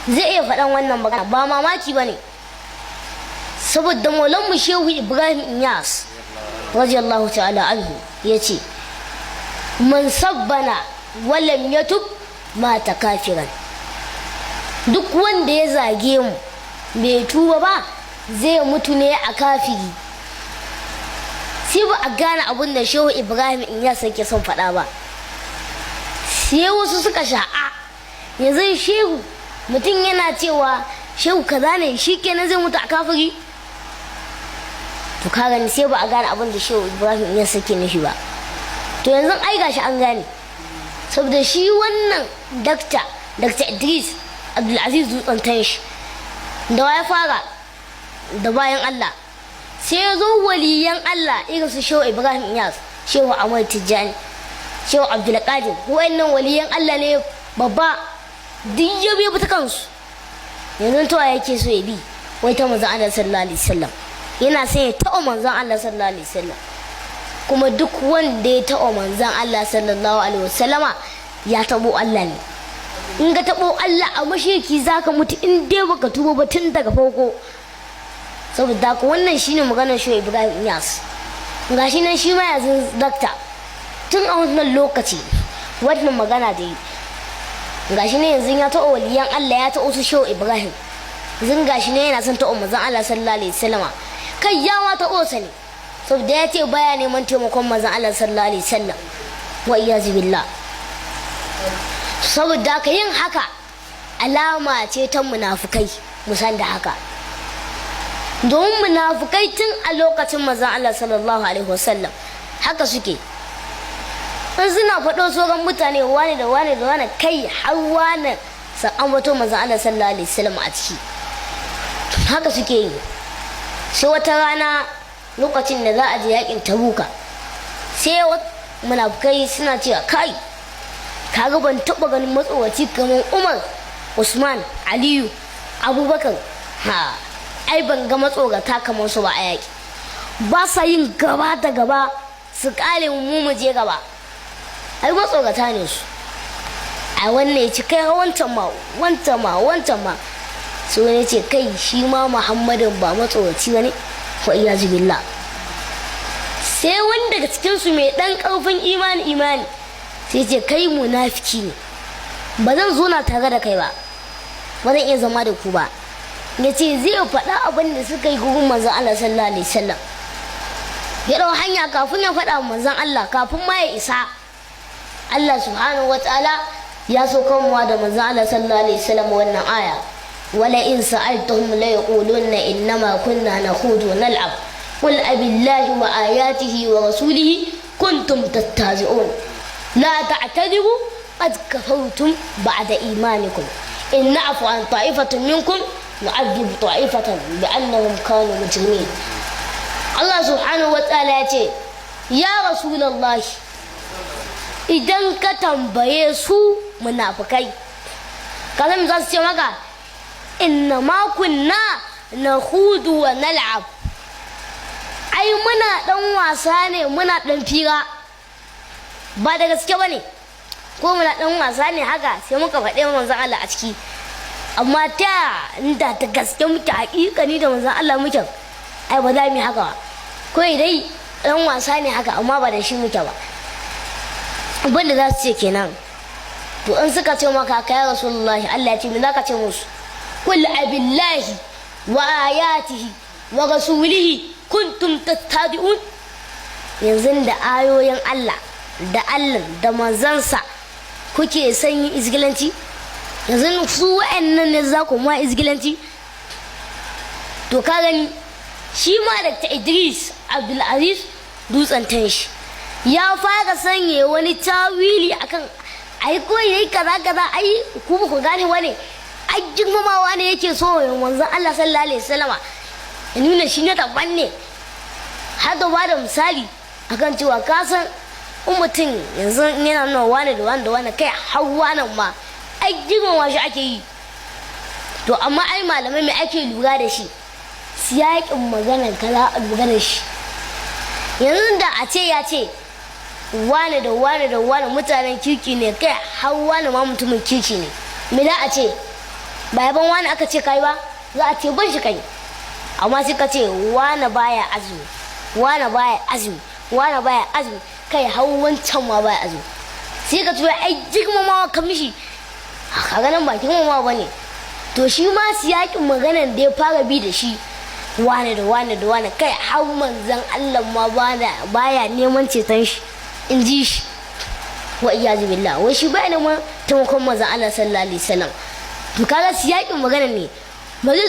Zai iya faɗan wannan magana, ba mamaki ba ne, saboda Maulanmu Shehu Ibrahim Inyas radiyallahu ta'ala anhu ya ce: "Man sabbana walam yatub mata kafiran." Duk wanda ya zage mu bai tuba ba, zai mutu ne a kafiri. Sai ba a gane abin da Shehu Ibrahim Inyas yake son faɗa ba, sai wasu suka sha'a yanzu shehu mutum yana cewa shehu kaza ne, shi kenan zai mutu a kafiri. To ka gani, sai ba a gane abin da Shehu Ibrahim ya sake nufi ba. To yanzu ai gashi an gane, saboda shi wannan dakta, Dakta Idris Abdulaziz Dutsen Tanshi, da ya fara da bayan Allah, sai ya zo waliyan Allah irin su Shehu Ibrahim Inyas, Shehu Ahmad Tijjani, Shehu Abdulkadir. Wa'annan waliyan Allah ne babba, duk ya bi ta kansu. Yanzu to yake so ya bi wai ta manzon Allah sallallahu alaihi wasallam, yana son ya taɓa manzon Allah sallallahu alaihi wasallam. Kuma duk wanda ya taɓa manzon Allah sallallahu alaihi wasallama ya taɓo Allah ne. In ka taɓo Allah, a mashirki zaka mutu in dai baka tuba ba tun daga farko. Saboda haka wannan shine maganar Shehu Ibrahim Inyas. Gashi nan shi ma yanzu dakta tun a wannan lokaci wannan magana da yi, gashi ne yanzu ya taɓa waliyan Allah, ya taɓa su Shehu Ibrahim. Yanzu gashi ne yana son taɓa manzon Allah sallallahu alaihi wasallama. Kai, ya ma taɓo sa ne, saboda ya ce baya neman taimakon manzon Allah sallallahu alaihi wasallam, wa iyazu billah. Saboda haka yin haka alama ce ta munafukai, musan da haka, domin munafukai tun a lokacin manzon Allah sallallahu alaihi wasallam haka suke. In suna faɗo sauran mutane, wane da wane da wane, kai har wane san an wato manzon Allah sallallahu alaihi wasallam a ciki, haka suke yi. Sai wata rana lokacin da za a je yakin Tabuka, sai munafukai suna cewa: "Kai, kaga ban taɓa ganin matsoraci kamar Umar, Usman, Aliyu, Abubakar. Ha, ai ban ga matsorata kamar su ba a yaƙi. Ba sa yin gaba da gaba, su kale mu mu je gaba. Ai matsorata ne su." Ai wannan ya ci, kai, wancan ma, wancan ma, wancan ma. Su wani ce: "Kai, shi ma Muhammadin ba matsoraci ba ne?" Wa iyazu billah. Sai wani daga cikinsu mai dan karfin imani imani sai ce: "Kai munafiki ne, ba zan zo na tare da kai ba, ba zan iya zama da ku ba." Ya ce zai faɗa abin da suka yi gurin manzon Allah sallallahu alaihi wasallam. Ya ɗau hanya, kafin ya faɗa manzon Allah, kafin ma ya isa, Allah subhanahu wa ta'ala ya so kanmuwa da manzon Allah sallallahu alaihi wasallam wannan aya: "Wala in sa'altahum la yaqulunna innama kunna nakhudu wa nal'ab qul abillahi wa ayatihi wa rasulihi kuntum tastahzi'un la ta'tadiru qad kafartum ba'da imanikum in na'fu an ta'ifatin minkum nu'adhib ta'ifatan bi'annahum kanu mujrimin." Allah subhanahu wa ta'ala ya ce: "Ya Rasulullahi, idan ka tambaye su munafukai, ka san za su ce maka? Inna ma kunna nakhudu wa nal'ab. Ai muna dan wasa ne, muna dan fira, ba da gaske bane, ko muna dan wasa ne haka, sai muka faɗe manzon Allah a ciki. Amma ta inda ta gaske muke, hakikani da manzon Allah muke, ai ba za mu yi haka ba. Ko dai dan wasa ne haka, amma ba da shi muke ba." Abin da za su ce kenan. To in suka ce maka ka, ya Rasulullahi, Allah ya ce me za ka ce musu? "Qul abillahi wa ayatihi wa rasulihi kuntum tastahzi'un." Yanzu da ayoyin Allah da Allah da manzansa kuke son yin izgilanci? Yanzu su wa'annan ne za ku ma izgilanci? To ka gani, shi ma Dr. Idris Abdulaziz Dutsen Tanshi ya fara sanya wani tawili akan ai ko yayi kaza kaza. Ai ku ba ku gane wani, ai girmamawa ne yake so manzon Allah sallallahu alaihi wasallama, ya nuna shi ne daban ne, har da ba da misali akan cewa ka san in mutum yanzu yana nuna wani da wani da wani, kai har wani ma ai girmama shi ake yi. To amma ai malamai mai ake lura da shi? Siyaƙin maganar ka za a lura da shi. Yanzu da a ce ya ce wane da wane da wane mutanen kirki ne, kai har wane ma mutumin kirki ne, me za a ce? Ba yaban wani aka ce kai ba, za a ce ban shi kai. Amma sai ka ce wani baya azumi, wani baya azumi, wani baya azumi, kai har wancan ma baya azumi. Sai ka tura ai girmamawa ka mishi, kaga nan ba girmamawa bane. To shi ma siyakin maganan da ya fara bi da shi, wane da wane da wane, kai har manzon Allah ma baya neman ceton shi, in ji shi, wa iyazu billah, wai shi baya neman taimakon manzon Allah sallallahu alaihi wasallam. To kaga siyakin magana ne ba zai